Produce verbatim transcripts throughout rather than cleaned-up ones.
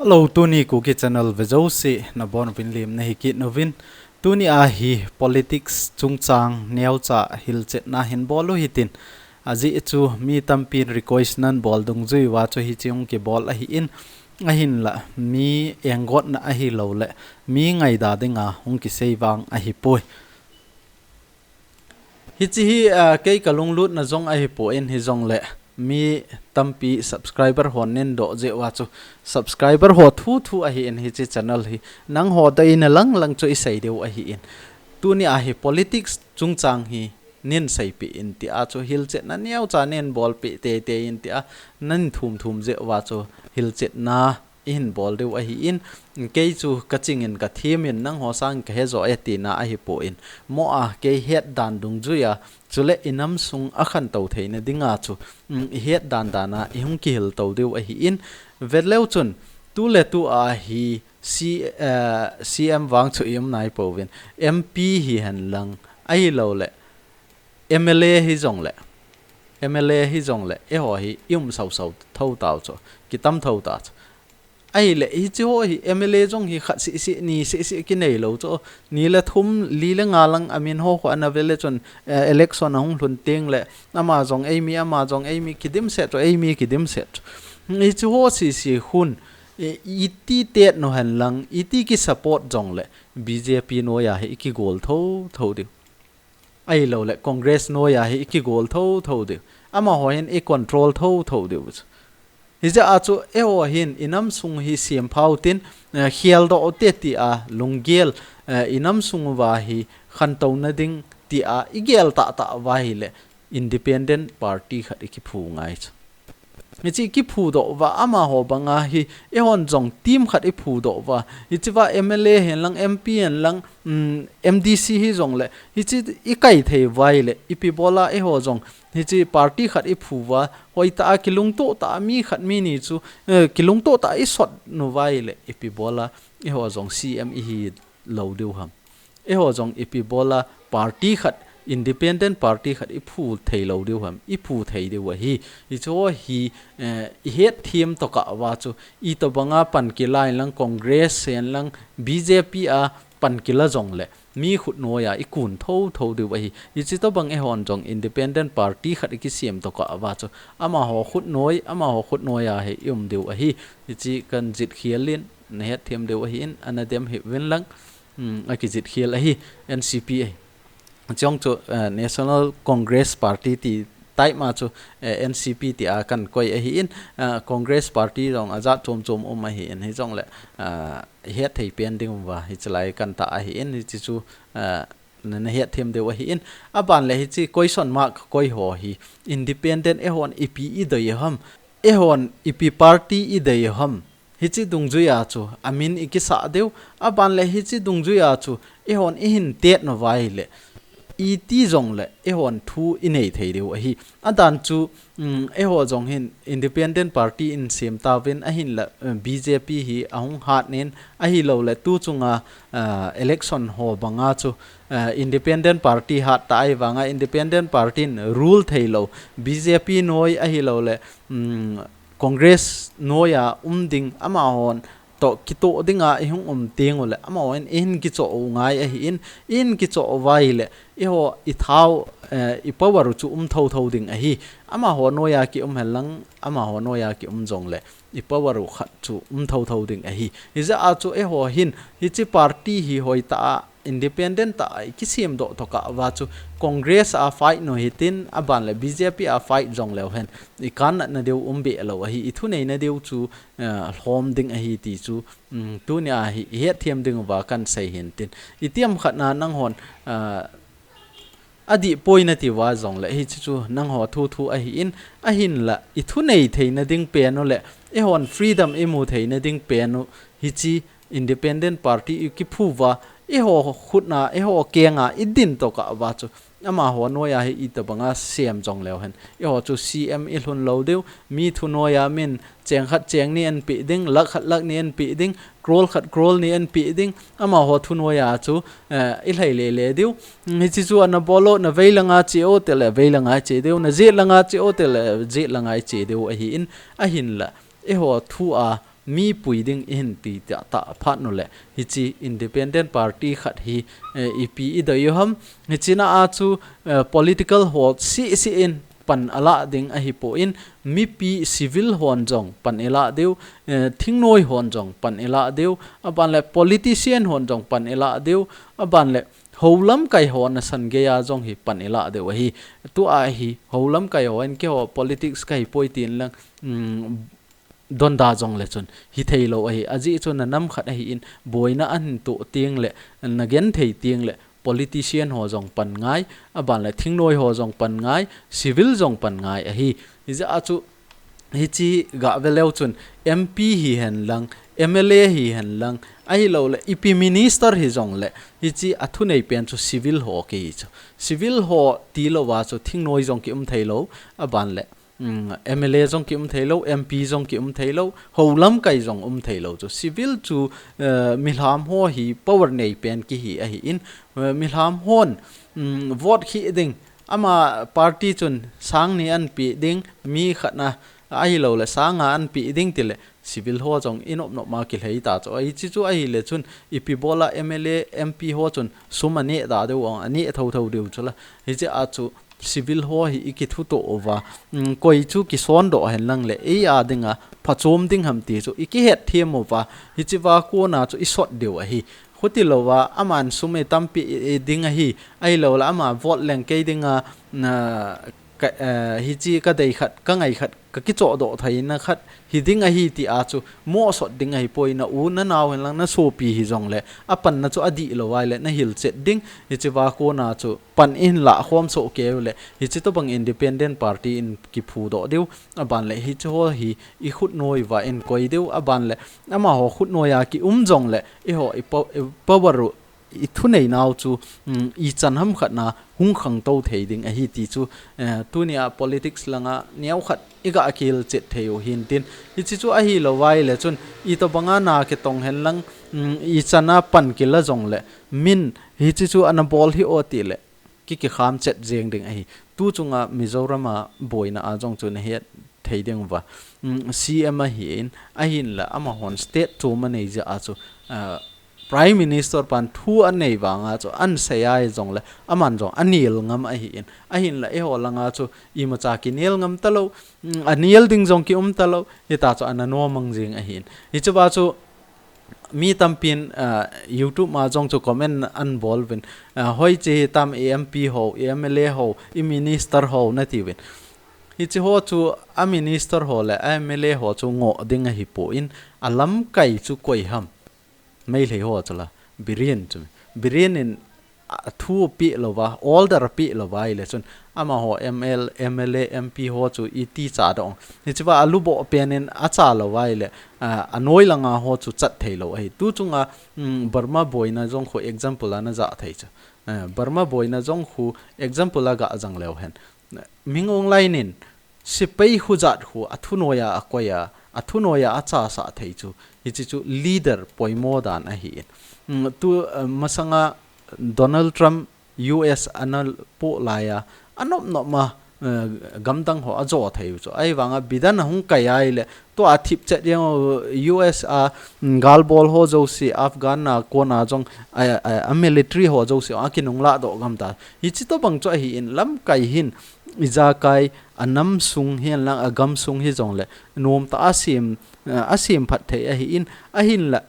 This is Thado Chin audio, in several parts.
Hello, tuni Kuki Channel vejouse nabonchauvin lemna hi kit uvin. Tuni a hi politics chungchang neocha hilchetna hin bol u hitin. Ajeh chu mi tampin request nan bol dungjuiya chu hiche hung kibol ahin, ahinla mi engotna ahilouleh mi ngaida dinga hung kisei vang ahipoi. Hiche hi, ah, kei kalunglutna jong ahipon hijongleh mi tampi subscriber hon neidoh jeh uva chu subscriber ho thuthu ahin hiche channel hi nangho dei na langlang chu isei diu ahin. Tuni a hi politics chungchang hi neiseipeh in tia chu hilchetna neocha neibolpeh teitei in tia neinthum thum jeh uva chu hilchetna ihin bol diu ahin, kei chu kachingin kathem in nangho sang kahe jo e tina ahipon, mo a kei het dan dungjuiya chule inam sung akhantou theina dinga chu, um, ihet dan dan a ihung kihilto diu ahin, veleu chun tuletu a hi C, eh, C M vang chu ium naipouvin, M P hihen lang ahilouleh M L A hijongleh, M L A hijongleh eiho hi ium sausau thou tau chu, kitam thou ta chu. Ahileh hiche ho hi M L A jong hi khat seh seh ni seh seh kinei lou chu, ni le thum li le nga lang amin ho khu ana vele chun, eh, election ahung lhun tengleh ama jong eimi, ama jong eimi kidimset chu, eimi kidimset chu. Hiche ho seh seh khun, eh, iti tet nu hen lang, iti kisupport jongleh B J P noiya hi ikigol thou thou diu. Ahilouleh Congress noiya hi ikigol thou thou diu. Amaho hin icontrol thou thou diu. Hijeh a chu eiho hin inam sung hi siam phau tin, eh, khel doh u te tia lunggel, eh, inam sung uva hi khantouna ding tia igel tah tah uva hileh independent party khat ikiphu ngai chu. Hiche kiphu doh uva amaho banga hi eihon jong team khat iphu doh uva. Hichea M L A hen lang, M P hen lang, um, M D C hijongleh hiche ikai thei uva ahileh ipi bola eiho jong hiche party khat iphu uva, hoitah a kilungtoh tah a mi khat mi ni chu, eh, kilungtoh tah a isot nu uva ahileh ipi bola eiho jong C M ihi lou diu ham. Eiho jong ipi bola party khat, independent party khat iphu thei lou diu ham, iphu thei diu ahi. Hiche ho hi, eh, ihet them tokah uva chu, itobanga pan kila hen lang Congress hen lang B J P a pan kila jongleh, mi khut noiya ikun thou thou diu ahi. Hiche tobang eihon jong independent party khat ikisem tokah uva chu, amaho khut noi, amaho khut noiya hi ium diu ahi. Hiche kahin jet khel in, nahet them diu ahin, ana dem hih uvin lang. Hmm, akijit khel ahi, N C P ahi. Chujong chu, eh, National Congress Party ti type ma chu, eh, N C P tia kahin koi ahin, eh, Congress Party jong ajat chom chom um ahin, hijongleh, eh, het thei pen ding uva, hiche lai kahin tah ahin, hiche chu, eh, na, nahet them diu ahin, aban leh hiche question mark koi ho hi, independent eihon ipi idei u ham, eihon ipi party idei u ham, hiche dungjuiya chu amin ikisah diu, aban leh hiche dungjuiya chu eihon ihin tet nu uva ahileh, iti jongleh eihon thu inei thei diu ahi. Adan chu, um, eiho jong hin independent party isem tauvin ahinlah, um, B J P hi ahung hat nin ahilouleh tu chunga, uh, election ho banga chu, uh, independent party hat ta ahivanga independent party in rule thei lou B J P noi ahilouleh, um, Congress noiya um ding amahon toh kitoh dinga ihung um tenguleh, amahon ihin kichoh u ngai ahin, ihin kichoh uva ahileh, eiho ithao, eh, ipower u chu um thou thou ding ahi. Amaho noiya kium hen lang, amaho noiya kium jongleh, ipower u khat chu um thou thou ding ahi. Hijeh a chu eiho hin, hiche party hi hoitah a, independent tah a ikisem doh tokah uva chu Congress a fight nu hitin, aban leh B J P a fight jongleu hen, ikan natna diu um be lou ahi, ithuneina diu chu, eh, lhom ding ahi ti chu, um, tunia hi ihet them ding uva kahin sei hin tin. Itiham khat na nanghon, eh, adih poi nati uva jongleh hiche chu nangho thuthu ahin, ahinlah ithunei theina ding pen u leh, eihon freedom imu theina ding pen u, hiche independent party ikiphu uva, eiho khutna, eiho kenga idin tokah uva chu, amaho noiya hi itobanga sem jongleu hen, eiho chu C M ilhun lou diu, mi thu noiya min cheng khat cheng ni eipeh ding, lakh khat lakh ni eipeh ding, crore khat crore ni eipeh ding, amaho thu noiya chu, eh, ilhai le le diu. Hiche chu ana bol u, na veilanga che u tileh veilanga che diu, na jetlanga che u tileh jetlanga che diu ahin, ahinlah eiho thu a mipui ding ihin ti tia ta phat nu le, hichi independent party khat hi, eh, ipi idei u ham, hichina a chu, eh, political ho si si in pan ala ding ahi po in, mipi civil hon jong pan ila deu, eh, thingnoi hon jong pan ila deu, aban le politician hon jong pan ila deu, aban le houlam kai ho nasan gei a jong hi pan ila deu ahi. Tu a hi houlam kai ho in keiho politics kahi poi tin lang, um, donda jong le chun hi thei lo ahi. Ajeh chu na nam khat ahi in boina ahin to ting le, na gen thei ting le, politician ho jong pan ngai, aban le thingnoi ho jong pan ngai, civil jong pan ngai ahi. Hijeh a chu hichi ga ve leu chun M P hi hen lang, M L A hi hen lang, ahi lo le ipi minister hi jong le, hichi a thunei pen chu civil ho kihi chu. Civil ho ti lo a chu thingnoi jong ki um thei lo, aban le, um, M L A jong ki um thei lo, M P jong ki um thei lo, houlam kai jong um thei lo chu. Civil chu, eh, milham ho hi power nei pen kihi ahi in, eh, milham hon, um, vote khi ding, ama party chun sang ni an pi ding, mi khat na ahi lo le sang nga an pi ding ti le, civil ho jong i nop nop ma ki lhei ta chu. Hichi chu ahi le chun ipi bol a M L A, M P ho chun sum a neh ta deu ong, a neh tho tho deu chu la. Hichi a chu civil ho hi i ki thu to uva, um, koi chu ki son doh hen lang le, ei a ding a phachom ding ham ti chu i ki het thiam uva, hichi va kona chu i sot deu ahi. Khuti lo va, aman sum i tampi i, i ding ahi, ahi lo la ama vote leng kei ding a, na, ka, eh, hichi ka dei khat, ka ngai khat, ka ki cho doh thei na khat, hi ding ahi ti a chu, mo sot ding ahi poi na u, na nau hen lang, na sopi hi jong le, a pan na chu a di lo ai le, na hil chet ding, hichi va kona chu, pan in la khom so keu le, hichi to bang independent party in ki phu doh deu, aban le hichi ho hi i khut noi va in koi deu, aban le ama ho khut noi a ki um jong le, i ho i po-, i power u, i thunei nau chu, um, i chan ham khat na hung khang to thei ding ahi ti chu, eh, tuni a politics langa neo khat i ga kil chet thei u hin tin. Hichi chu ahi lo vai le chun i to banga na ki tong hen lang, um, i chan a pan ki la jong le min hichi chu ana bol hi o ti le. Ki, ki kham chet jeng ding ahi. Tu chunga Mizoram a boina a jong chu na het thei ding va. Um, C M ahi in, ahin la ama hon state chu ma nei ja a chu, ah, Prime Minister pan thu a nei vanga chu an sei ai jong le, aman jong a nil ngam ahi in. Ahin la eiho langa chu i ma cha ki nil ngam ta lo, um, a nil ding jong ki um ta lo, hita chu ana no mang jing ahi in. Hichi va chu, mi tampin, ah, YouTube ma jong chu comment an bol vin, ah, hoi chi hi tam i M P ho, i M L A ho, i minister ho na ti vin. Hichi ho chu a minister ho le a M L A ho chu ngo ding ahi po in a lam kai chu koi ham. Meilhei ho chu la, Biren chu. Biren in a thu pi lo va, order pi lo va i le chun, ama ho M L, M L A, M P ho chu i ti cha dong. Hichi va a lu bo pen in a cha lo va i le, a, a noi langa ho chu chat thei lo ahi. Tu chunga, um, Burma boina jong khu example a na ja thei chu. Eh, Burma boina jong khu example a ga jang leu hen. Min Aung Hlaing in, Sipai khu jat khu, a thu noi a a koi a, a thu noi a a cha sa thei chu. Hichi chu leader poimo dan ahi in. Um, tu, uh, masanga Donald Trump U S ana po lai a, a nop nop ma, uh, gamdang ho a jo thei chu. Ahi vanga Biden a hung kai ai le, tu a thip chet yang U S a, um, gal bol ho jo si, Afghan a kona jong, a, a, a military ho jo si, a kinung la do gam ta. Hichi to bang chu ahi in lam kai hin, i ja kai, a nam sung hi lang, a gam sung hi jong le, nom ta a sim, a sim phat thei ahi in, ahin la,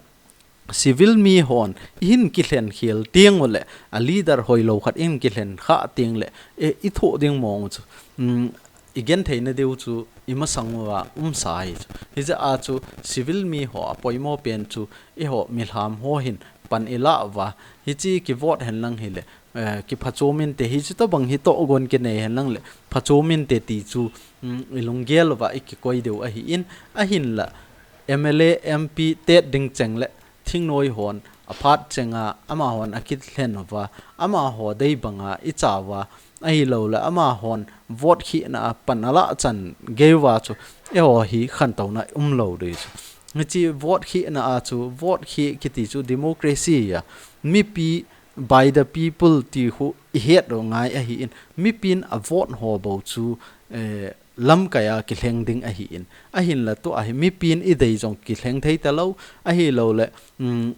civil mi hon, i hin ki hlen khial tiang u le, a leader hoi lo khat in ki hlen kha tiang le, e, i tho ding mong chu, um, i gen thei na deu chu, i masang u a, um sa hi chu. Hi ja a chu, civil mi ho, a poimo pen chu, i ho, mi hlam ho hin, pan i la va, hichi ki vote hen lang hi le, eh, ki phachom inte hi chu to bang hi to gon ki nei hen lang le, phachom inte ti chu, mm, i lunggel va i ki koi deu ahi in, ahin la, M L A, M P tet ding cheng le, thingnoi hon, a phat chenga, ama hon a kit hlen va, ama ho dei banga i cha va, ahi lo le, ama hon vote khi na a pan a la chan gei va chu, e ho hi khan to na um lo dei chu. Hichi vote khi na a chu, vote khi kiti chu democracy a, mipi by the people ti khu i het lo ngai ahi in, mipin a vote ho bo chu, eh, lamkai a kilheng ding ahi in. Ahin la tu ahi mipin i dei jong kilheng thei ta lo, ahi lo le, um,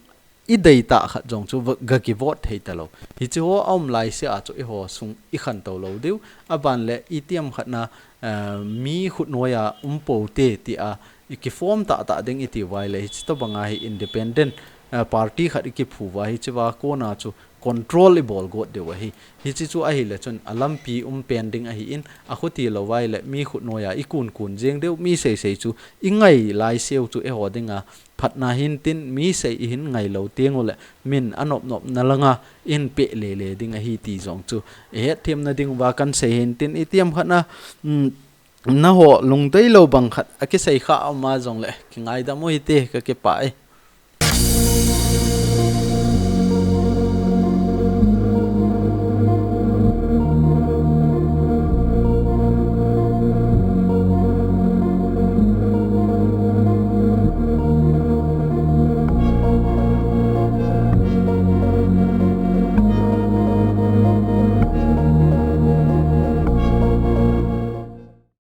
i dei ta khat jong chu ga ki vote thei ta lo. Hi chu ho a um lai se a chu i ho sung i khan to lo diu. A ban le i tiam khat na, uh, mi khut noi a um po te ti a, i ki form ta ta ding i ti vai le, hi chu to banga hi independent, uh, party khat i ki phu vai, hi chu va kona chu control i bol got deu ahi. Hi chi chu ahi le chun a lampi um pen ding ahi in, a khuti lo vai le mi khut noi a i kun kun jeng deu, mi sei sei chu i ngai lai seu chu e ho dinga phatna hin tin mi sei i hin ngai lo tieng u le min a nop nop na langa in pe le le ding ahi ti jong chu e het thiam na ding va kan sei hin tin i tiam khat na, um, na ho lungdei lo bang khat a ki sei kha a um a jong le ki ngai dam u hi te ka ki pa e.